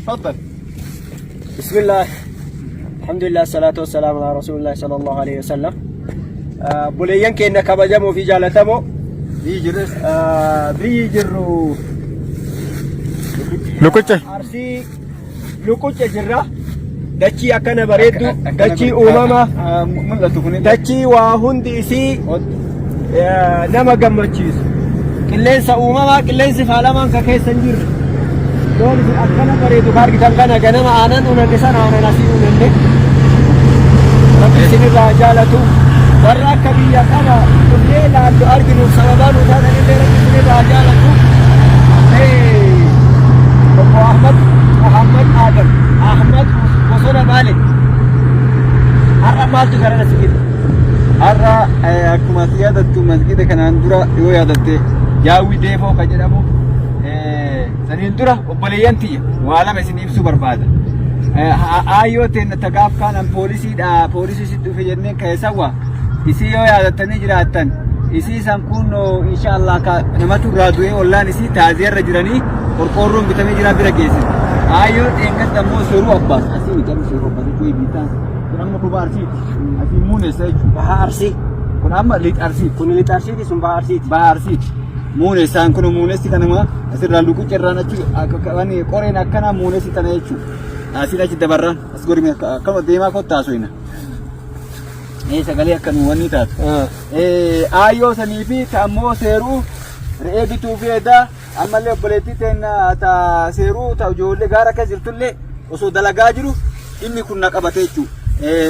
Faddal. Bismillah. Alhamdulillah salaatu wassalamu ala rasuulillah sallallahu alaihi wasallam. Obboleeyyan keenya kabajamoo fi jaalatamoo Biyyi jirres. Biyyi jirru Lukucha. Arsii Luqucce jirra. Dachii akkana bareeddu, dachii uumama, Mul'atu kun. Dachii waa hundi isii nama gammachiisu. Qilleensa uumamaa, qilleensi faalamaan ka keessa hin jirre. Loon isin akkana bareedu ka argitan kana ganama aanan unanne sana aanan asii unanne. Rabbi isinirraa haa jaalatu. Warra akka biyya kana dhufnee laallu arginuuf sababaa nu taatan illee rabbi isinirraa haa jaalatu. Obbo Ahmad Muhammad Adam Ahmad Bosona Baale. Har'a maaltu garana si fide? Har'a akkuma ati yaadattu masgiida kanaan dura yoo yaadatte Jaawwi Deefoo kan jedhamu saniin dura obboleeyyan tiyya waa lama isin ibsuu barbaada. Aayyoo teenna ta gaaf kaanan poolisiidha poolisii sitti dhufe jenneen keessawwa isii yoo yaadattanii jiraattan isii san kun insha Allah ka namatu irraa du'ee ollaan isii taaziyarra jiranii qorqoorroon bitamee jira bira geesse. Aayyoo dheengadda immoo seeruu abbaas asii miti amma seeruu abbaas jechuun biitaan kun amma kuba arsiiti asii muuneessa jechuudha. Baha Arsii. Kun amma lixa arsiiti. Kun lixa Arsiiti sun baha Arsiiti. Baha arsiiti. Muuneessaan kun muunessi kanuma asirraa luqucca irraan achi qoreen akkanaa muunessi tana jechuudha. Asiin achi dabarraan as godhime akkama deemaa kottaa soina. Ee sagalee akka nu wanni taatu. Aayyoo sanii fi ta ammoo seeruu re'ee bituu fi edaa ammallee obboleettii teenna ta seeruu ta ijoollee gaara keessa jirtullee osoo dalagaa jiru dhimmi kun na qabate jechuudha.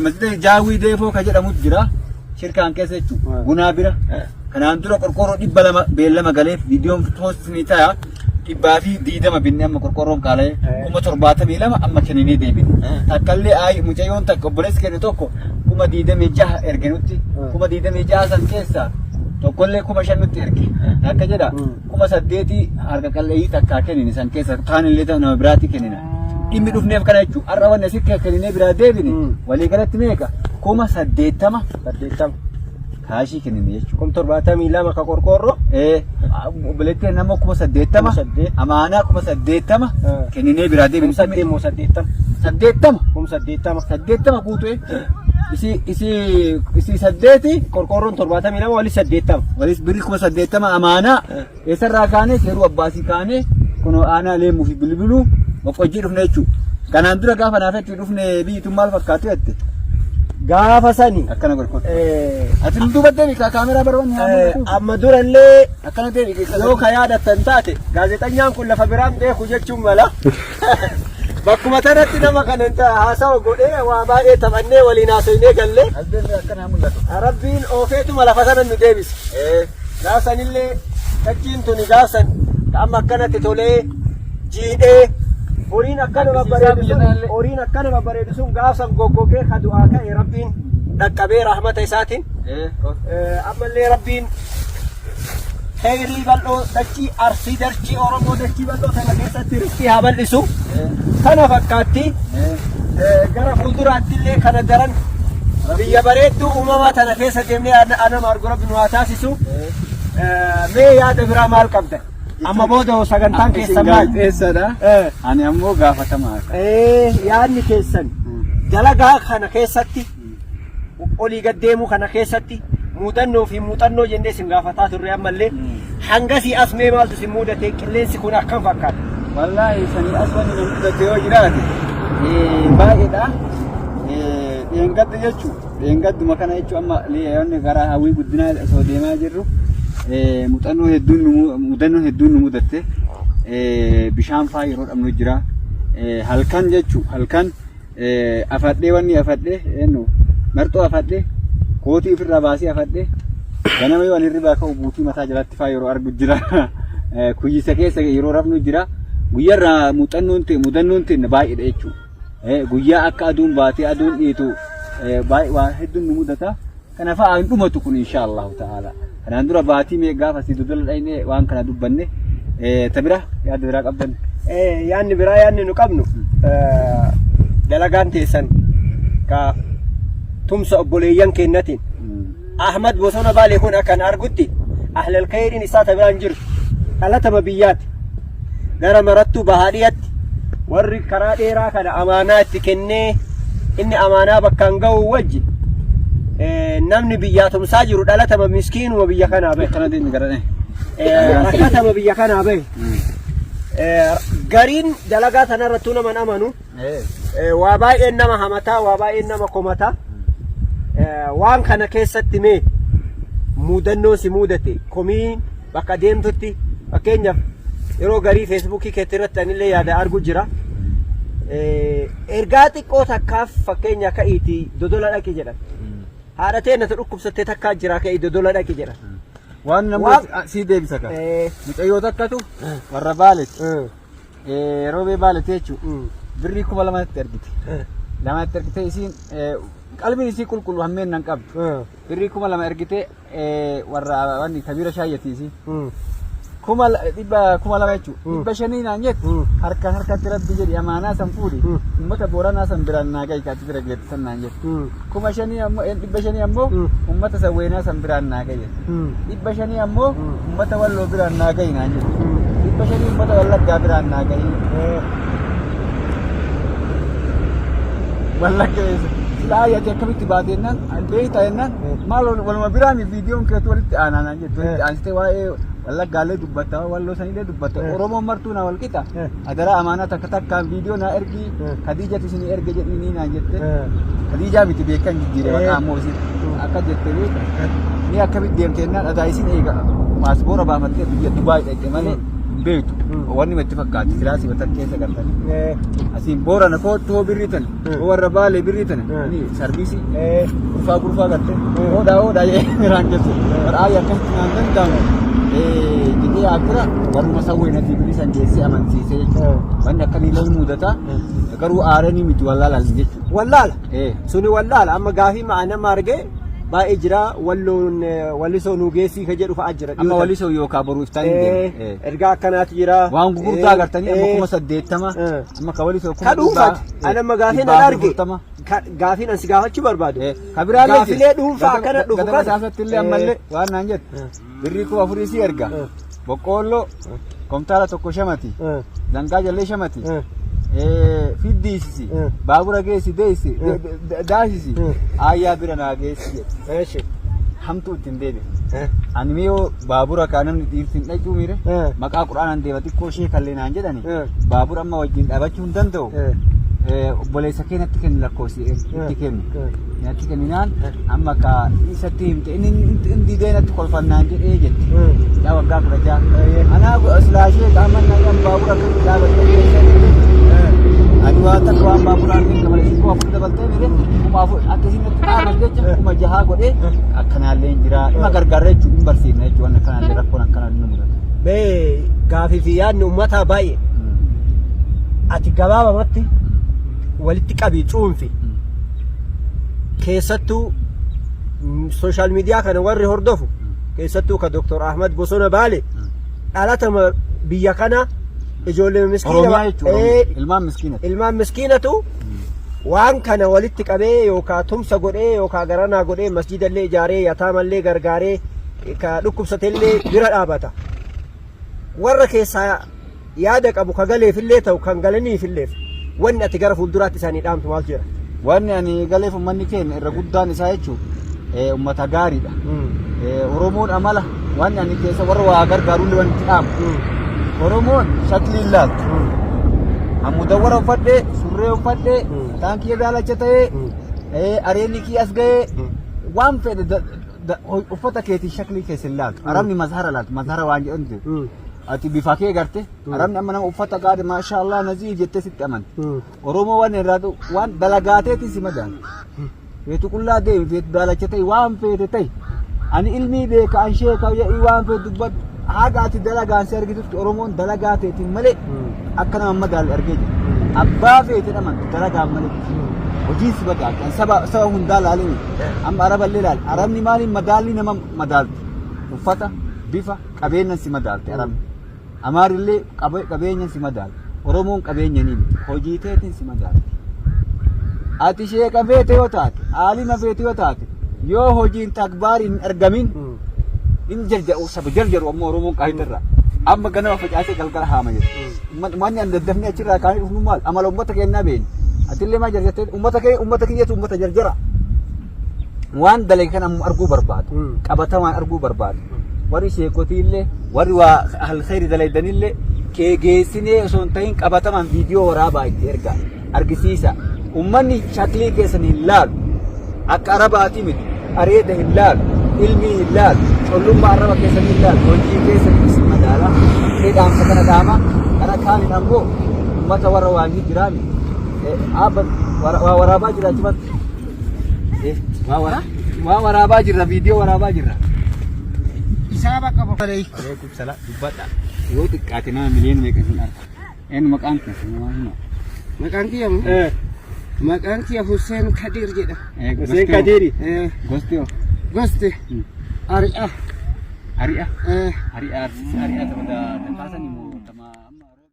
Masjida Jaawwii Deefoo ka jedhamutu jira. Shirkaan keessa jechuudha. Gunaa bira. Kanaan dura qorqoorroo 200 beellama galeef viidiyoon poost ni ta'a. 120 binne amma qorqoorroon qaala'ee 72,000 amma kenninee deebine. Takkallee ayi mucayyoon takka obboleessi kenne tokko 26,000 erge nutti 26,000 san keessaa tokkollee 5,000 nutti erge. Akka jedha 8,000 harka qalleeyyii takkaa kennine san keessa kaanillee ta'u nama biraatii kennina. Dhimmi dhufneef kana jechuudha. Har'a wanni asitti kenninee biraa deebine waliigalatti meeqa? 80,000. 80. Kaashii kennine jechuudha. 72,000 ka qorqoorroo. Ee, obboleettii nama 80,000 8,000. Amaanaa 80,000 kenninee biraa deebine. 8,000 moo 80? 80. 80,000. 80 guutuu isii isii isii saddeeti. Qorqoorroon 72 walis 80. Walis birri 80,000 amaanaa. Eessarraa kaanee seeruu abbaasii kaanee kunoo aanaa leemmuu fi bilbiluu boqqojjii dhufne jechuudha. Kanaan dura gaafa naafetti dhufne biyyi tun maal fakkaatu jette? Gaafa sani. Akkana godhi kottu. Ati nu duuba deemi kaameraa barbaanne haa mul'atu. Amma durallee Akkana deemi keessa. Yoo ka yaadattan taate gaazexanyaan kun lafa biraan beeku jechuun mala. Bakkuma tanatti nama kana haasawa godhee waa baay'ee taphannee waliin haasofnee gallee. As deemi akkana haa mul'atu. Rabbiin oofeetuma lafa sana nu deebise. Gaafsanillee dachiin tuni gaafsan amma akkanatti tolee jiidhee horiin akkana babbareedu sun horiin akkana babbareedu sun gaafsan goggogee ka du'aa ka'e Rabbiin dhaqqabee rahmata isaatiin ammallee Rabbiin kheyrii bal'oo dachii Arsii dachii Oromoo dachii bal'oo tana keessatti rizqii haa bal'isu. Kana fakkaatti gara fuulduraatti illee kana daran biyya bareedduu uumamaa tana keessa deemnee anama argu Rabbi nu haa taasisu. Mee yaada biraa maal qabda? Amma booda hoo sagantaan keessan maal? Gaazexeessadha. Ani ammoo gaafatamaa. Yaadni keessan dalagaa kana keessatti olii gad deemuu kana keessatti muudannoo fi muuxannoo jennee isin gaafataa turre ammallee hangasii as mee maaltu isin muudate qilleensi kun akkam fakkaata? Wallaahi sanii as wanni na mudate yoo jiraate baay'eedha. Dheengadda jechuun dheengadduma kana jechuun amma wanni karaa hawwii guddinaa osoo deemaa jirru muuxannoo hedduun nu mudannoo hedduun nu mudatte bishaan faa yeroo dhabnu jira. Halkan jechuun halkan Afadhee wanni afadhee eenyu marxoo afadhee kootii ofirraa baasee afadhee ganama yoo ani hirribaa ka'u buutii mataa jalatti faa yeroo argu jira. Kuyyisa keessa yeroo rafnu jira. Guyyarraa muuxannoon ta'e mudannoon ta'e baay'eedha jechuudha. Guyyaa akka aduun baatee aduun dhiitu baay'ee waan hedduun nu mudata. Kana fa'a hin dhumatu kun insha Allahu ta'ala. Kanaan dura baatii mee gaafa si dodola dhayne waan kana dubbanne ta bira yaada biraa qabdan. Yaadni biraa yaadni nu qabnu dalagaan teessan ka tumsa obboleeyyan keennatiin Ahmad Bosona Baalee kun akkan argutti ahlal khayriin isaa ta biraan jirtu dhalatama biyyaati gara marattuu bahaa dhiyatti Warri karaa dheeraa kana amaanaa itti kennee inni amaanaa bakkaan ga'u wajji namni biyyaa tumsaa jiru dhalatama miskiinuma biyya kanaa bahe. Akkana deemi gara dhee. Rakkatama biyya kanaa bahe. Gariin dalagaa tanarrattuu nama hin amanu. Waa baay'een nama hamataa, waa baay'een nama komata. Waan kana keessatti mee muudannoo si muudate komiin bakka deemtutti fakkeenyaaf yeroo garii feesbuukii keetti irratti anillee yaada argu jira. Ergaa xiqqoo takkaaf fakkeenya ka'iitii dodola dhaqi jedhan. Haadha teenna dhukkubsattee takkaa jira ka'ii dodola dhaqi jedhan. Waan namni sii deebisa ka. Mucayyoo takkatu warra baaletti. Roobee baaletti jechuudha. Birrii 2000tti ergite. Lamatti ergite isiin qalbiin isii qulqullu hammeen nan qabdu. Birrii 2000 ergite warra wanni kabiira shaayyati isii. Dhibba 2000 jechuudha. 500 naan jettu harkaan harkatti rabbi jedhi amaanaa san fuudhi. Uummata Booranaa san biraan naa gahi kaatti bira geettu san naan jettu. 5000 ammoo 500 ammoo uummata Sawweenaa san biraan naa gahi jettu. 500 ammoo uummata Walloo biraan naa gahi naan jettu. 500 uummata Wallaggaa biraan naa gahi. Wallagga eessa? Silaa ati akkamitti baate jennaan beektaa jennaan maal waluma biraami viidiyoon keetu walitti aanaa naan jettu walitti aansitee waa'ee Wallaggaallee dubbatta Walloo sanillee dubbatta Oromoon martuu naa wal qixa adaraa amaanaa takka takkaan viidiyoo naa ergi Kadiijatu isinii erge jedhiinii naan jette Kadiijaa miti beekan jijjiire maqaa ammoo isin akka jette beeka ni akkamitti deemte jennaan adaa isin eega paaspoora baafattee biyya Dubaay dhaqxe malee hin beektu wanni itti fakkaatti silaasii batan keessa galtanii asiin boorana kootu hoo birrii tana hoo warra baalee birrii tana ni sarviisii gurfaa gurfaa garte hoodhaa hoodhaa jedhee biraan geessu warra ayya akkasitti naan danda'amu jedhee akira warruma sawwee natti birrii san geessee amansiisee jechuudha. Wanni akkamii illee mudata garuu aaranii miti wallaalaan jechuudha. Wallaala. Suni wallaala amma gaafii ma'a nama argee baay'ee jira walloon wallisoo nuu geessii ka jedhu fa'aa jira. Amma wallisoo yookaan boruu iftaan hin deemu. Ergaa akkanaatu jira. Waan gurguddaa agartanii amma 80,000 amma ka walisoo Ka dhuunfaati. Ani amma gaafiin an arge gaafiin an si gaafachuu barbaadu. Ka biraallee Gaafilee dhuunfaa akkana dhufu kana. kana. Isaasatti illee ammallee waan naan jettu. Birrii 4000 si erga. Boqqoolloo komtaala tokko shamati. Zangaa jallee shamati. Fiddiisisi. Baabura geessi deessi. Daasisi. Aayyaa bira naa geessi jedhe. Eeshi. Hamtuu ittiin deebi'e. Ani mee yoo baabura kaa namni dhiirti hin dhaquu miire maqaa quraanaan deema xiqqoo ishee kallee naan jedhani baabura amma wajjin dhaabachuu hin danda'u. Obboleessa kee natti kenni lakkoofsi itti kenni. Natti kenninaan amma ka isatti himte inni inni didee natti kolfannaan jedhee jette. Yaa waggaa 16. Anaa silaashee qaama naan baabura akkamitti dhaabachuu Ani waa takka waan baaburaan hin dabale 4000 dabaltee mire 4000 akka isin natti dhaaban jecha 6000 godhee akkanaallee hin jira. Dhima gargaarra jechuun hin barsiifna jechuun waan akkanaallee rakkoon akkanaallee nu mudata. Mee gaafii fi yaadni uummataa baay'ee. Ati gabaabamatti walitti qabii cuunfi. Keessattuu sooshaal miidiyaa kana warri hordofu keessattuu ka Dr. Ahmad Bosona Baale dhalatama biyya kana ijoollee miskiina Oromiyaa jechuun ilmaan miskiina. Ilmaan miskiinatu waan kana walitti qabee yookaa tumsa godhee yookaa garanaa godhee masjidallee ijaaree yataamallee gargaaree ka dhukkubsatellee bira dhaabata. Warra keessaa yaada qabu ka galeefillee ta'u kan galaniifilleef wanni ati gara fuulduraatti isaanii dhaamtu maaltu jira? Wanni ani galeef uummanni keenya irra guddaan isaa jechuun uummata gaariidha. Oromoon amala wanni ani keessa warra waa gargaarullee wanti itti dhaamu. Oromoon shaklii hin laaltu. Mudawwara uffadhee, surree uffadhee, mataan kiyya daalacha ta'ee, areenni kiyya as ga'ee waan fedhe uffata keetiin shaklii keessa hin laaltu. Arabni mazhara laaltu, mazhara waan jedhamtu. Ati bifa kee garte, arabni amma nama uffata gaarii maashaallah naziif jettee sitti amanti. Oromoo waan irraa waan dalagaateetiin si madaala. Feetu qullaa deemi, feetu daalacha ta'i, waan feete ta'i. Ani ilmii beeka, an sheeka jedhii waan feete dubbadhu. Haga ati dalagaan si argitutti Oromoon dalagaa teetiin malee akka nama madaalu argee jira. Abbaa feete dhamantu dalagaan malee. Hojiin si badaalti. An saba saba hundaa laalini. Amma Araballee laali. Arabni maaliin madaallii nama madaalti? Uffata, bifa, qabeenyan si madaalti Arabni. Amaarillee qabeenyan si madaalti. Oromoon qabeenya ni miti. Hojii teetiin si madaalti. Ati sheeka feete yoo taate, aalima feete yoo taate, yoo hojiin takbaar hin argamin, hin jarjaru, saba jarjaru ammoo Oromoon qaayita irraa. Amma ganama facaasee galgala haama jedhu. Manni an daddafnee achirraa kaanee dhufnu maal? Amala uummata keenyaa beekna. Atillee maal jarjartee uummata kee uummata kiyyatu uummata jarjara. Waan dalage kana ammoo arguu barbaadu. Qabatamaan arguu barbaadu. Warri sheekotiillee warri waa alkhayri dalaydanillee kee geessinee osoo hin ta'in qabatamaan viidiyoo waraabaa itti ergaa argisiisa. Uummanni shaklii keessan hin laalu. Akka arabaatii miti. Areeda hin laalu. Ilmii hin laalu. Collummaa arraba keessan hin laalu. Hojii keessan isin madaala. Kee dhaamsa kana dhaama. Kana kaaniin ammoo uummata warra waan jiraami. Abba waa waraabaa jira achumatti. Waa waraabaa jirra viidiyoo waraabaa jirra. Isaa bakka boqolee. Alaikum salaam dubbadha. Yoo xiqqaate nama miliyoona meeqa isin arga. Eenyu maqaan keessan nama hima. Maqaan kiyya moo? Maqaan kiyya Hussein Kadir jedhama. Hussein Kadiri. Gosti hoo? Gosti Ari'a. Ari'a. Eh, Ari'a Ari'a tapha dakaasanii moo tapha